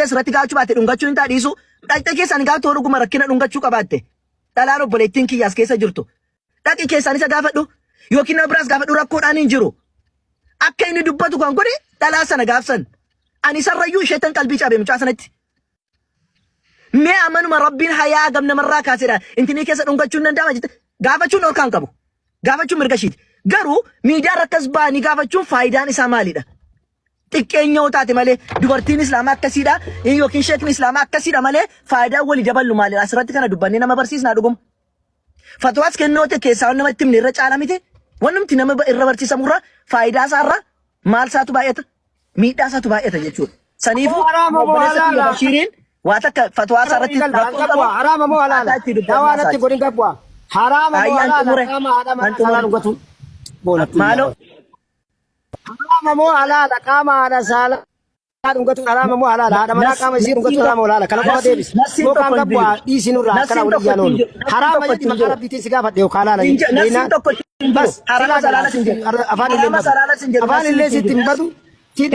Dhaqxee asirratti gaafachuu baatte dhungachuun hin ta'a dhiisu. Dhaqxee keessaan gaafatu dhuguma rakkina dhungachuu qabaatte. Dhalaan obboleettiin kiyyaas keessa jirtu. Dhaqi keessaan isa gaafadhu yookiin nama biraas gaafadhu rakkoodhaan hin jiru. Akka inni dubbatu kan godhe dhalaa sana gaafsan. Ani isarrayyuu isheettan qalbii cabe mucaa sanatti. Mee amanuma rabbiin hayaa gam namarraa kaasedha. Intinii keessa dhungachuun danda'ama jette gaafachuun dhorkaan qabu. Gaafachuun mirga ishiiti. Garuu miidiyaa irra akkas ba'anii gaafachuun faayidaan isaa maalidha? Xiqqeenya yoo taate malee dubartiin islaamaa akkasiidha yookiin sheekni islaamaa akkasiidha malee faayidaan walii daballu maalidha? Asirratti kana dubbannee nama barsiisnaa dhuguma. Fatwaas kennoote keessaa waan namatti himne irra caala miti. Wanumti nama irra barsiisamurra faayidaa isaarra maal isaatu baay'ata? Miidhaa isaatu baay'ata jechuudha. Saniifuu Moo haraama moo obboleessa kiyya halaala? Bashiiriin waa takka fatwaa isaa irratti rakkoo qabu Haraama moo halaala? akkaataa itti dubbannu Dawaa natti isaati. godhin gabbu'a. Haraama moo Ayyaan halaala? xumure. Qaama haadha An manaa xumure. saalaa dhugatu. Boonatti. Maaloo Haraama moo halaala? Qaama haadha saalaa dhungatu haraama moo halaala? Haadha manaa qaama isii dhungatu haraama moo halaala? Kana qofa deebisi. Nasiin Moo tokko kaan hin gabbu'a jiru. dhiisi nurraa akkana Nasiin waliin tokko yaan hin oolu. jiru. Nasiin Haraama tokko jedhi hin maqaa jiru. rabbiitiin si gaafadhe yookaan halaala Hin jedhi. jiru. Nasiin tokko hin jiru. Bas Haraama silaa salaalas hin jedhu. afaan illee hin Haraama badu. salaalas hin jedhu. Afaan Nasiin illee hin sitti jiru. hin badu.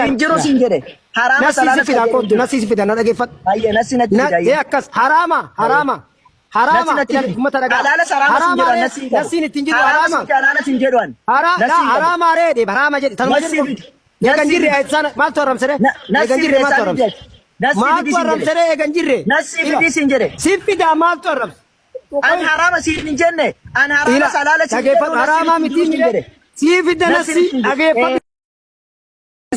Hin jiru siin jedhe. Haraama Nasii si salaalas fida kan jedhu hin kottu jiru. nasii si fida na dhageeffadhu. Baay'ee nasi natti Na fida. ee akkas haraama haraama Nasi haraama natti ilaali fida. uummata dhagaa. Halaalas haraama siin Haraama jedhu ree nasi hin qabu. nasiin ittiin jiru Haraama haraama. siin jedhu halaalas hin jedhu an. Hara Nasi la hin qabu. haraama ree de haraama jedhi tanuma Nasi jedhu fidi. eegan Nasi jirre fidi. isaan maaltu haramsere Nasi eegan fidi jirre maaltu isaan haramse fidi. Nasi fidi maaltu siin jedhe. haramsere eegan jirre Nasi ila fidi siin jedhe. si fida maaltu haramse An haraama siin hin jenne. An haraama ila salaala siin jedhu dhageeffadhu nasi haraama hin miti jiru siin mire jedhe. si fida Nasi nasi hin jiru. dhageeffadhu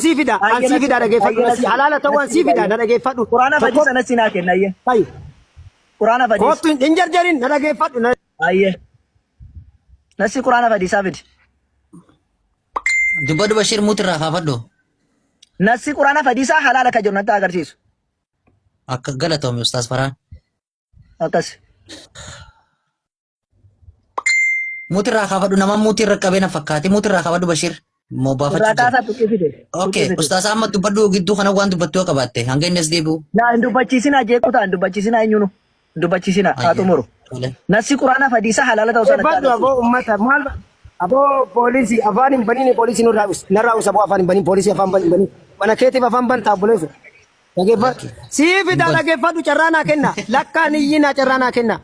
sii fida an Ayyee sii nasi fida dhageeffadhu ayyee nasi nasi halaala ta'uu an nasi sii fida fida ayyee. na dhageeffadhu Quraana tokko fadhiisa nasi naa kenna ayyee. tayi Quraana fadhiisa. koottu hin jarjarin na dhageeffadhu na Ayyee. Nasi quraana fadhiisaa fidi. Dubbadhu Bashir muut irraa kaafadhu. Nasi quraana fadhiisaa halaala ka jiru natti agarsiisu. Akka galatoomi Ustaaz Farhaan. Akkas. Muti irraa kaafadhu nama muti irra qabee na fakkaate muti irraa kaafadhu Bashir moo Irraa baafachuu jira. kaasaa tuqii fide. Okay, Tuqii fide. Ustaaz Ahmad dubbadhu gidduu kana waan dubbattu yoo qabaatte hanga inni as deebi'u. Laa hin dubbachiisinaa jeequ ta'a hin dubbachiisinaa eenyuunu. Hin dubbachiisinaa haa Ayyee. xumuru. Tole. Nassi quraana fadiisa halaala ta'uu isaa natti Dhaggeeffadhu agarsiisa. aboo ummata maal aboo poolisii afaan hin baniin poolisii nurraa us narraa us aboo afaan hin baniin poolisii afaan hin baniin mana keetiif afaan bantaa obboleessa Dhageeffadhu. Lakki. Sii Hin fidaa banu. dhageeffadhu carraa naa kenna. Lakkaan iyyinaa carraa naa kenna.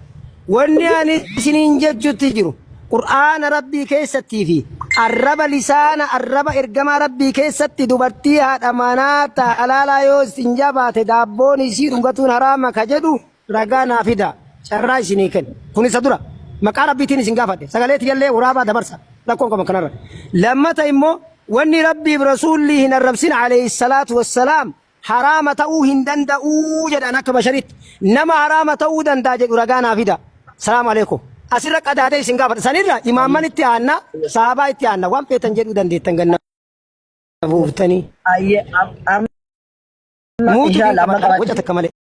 Wanni ani isiniin jechutti jiru Qur'aana Rabbii keessattii fi arraba lisaana arraba ergamaa Rabbii keessatti dubartii haadha manaa ta halaalaa yoo isin jabaate daabboon isii dhungatuun haraama ka jedhu ragaa naa fida. Carraa isinii kenna. Kun isa dura. Maqaa Rabbiitiin isin gaafadhe. Sagalee tiyyallee waraabaa dabarsa. Rakkoon qaban kanarra. Lammata immoo Wanni Rabbiif Rasuulli hin arrabsin alayhi salaatu wassalaam haraama ta'uu hin danda'uu jedhan akka basharitti. Nama haraama ta'uu danda'a jedhu ragaa naa fida. Salaamu alaikum. Asirra qadaadee isin gaafadha. Sanirra imaamman itti aanna, sahabaa itti aanna. Waan feetan jedhuu dandeettan ganna buuftanii. Ayyee amma Muutu inshallah amma qabadha. Waca qabadhe. takka malee.